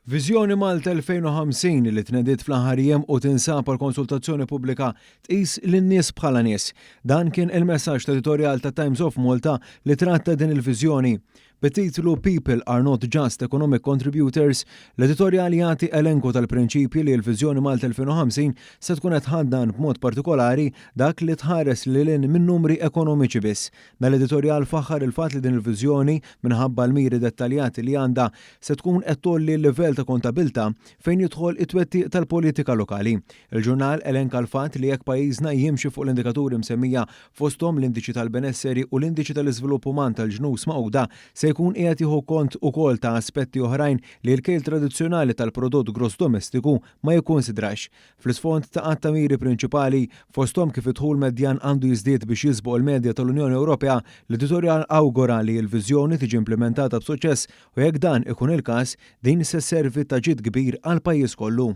Viżjoni Malta 2050 li tnediet fl-aħħar jiem u tinsab għal konsultazzjoni pubblika tqis lin-nies bħala nies. Dan kien il-messaġġ editorjal ta' Times of Malta li tratta din il-viżjoni. Bit-titlu "People are not just economic contributors", l-editorjal jagħti elenku tal-prinċipji li l-Viżjoni Malta 2050 se tkun qed tħaddan, b'mod partikolari dak li tħares lil hinn minn numri ekonomiċi biss. Mal-editorjal faħħar il-fatt li din il-viżjoni, minħabba l-miri dettaljati li għandha, se tkun qed tgħolli l-livell ta' kontabilità fejn jidħol it-twettiq tal-politika lokali. Il-ġurnal elenka l-fatt li jekk pajjiżna jimxi fuq l-indikaturi msemmija, fosthom l-Indiċi tal-Benesseri u l-Indiċi tal-Iżvilupp Uman tal-Ġnus Magħquda, se jkun qiegħed jieħu kont ukoll ta' aspetti oħrajn li l-kejl tradizzjonali tal-prodott gross domestiku ma jikkonsidrax. Fl-isfond ta' għadd ta' miri prinċipali, fosthom kif id-dħul medjan għandu jiżdied biex jisboq il-medja tal-Unjoni Ewropea, l-editorjal awgura li l-viżjoni tiġi implementata b'suċċess u jekk dan ikun il-każ, din se sservi ta' ġid kbir għall-pajjiż kollu.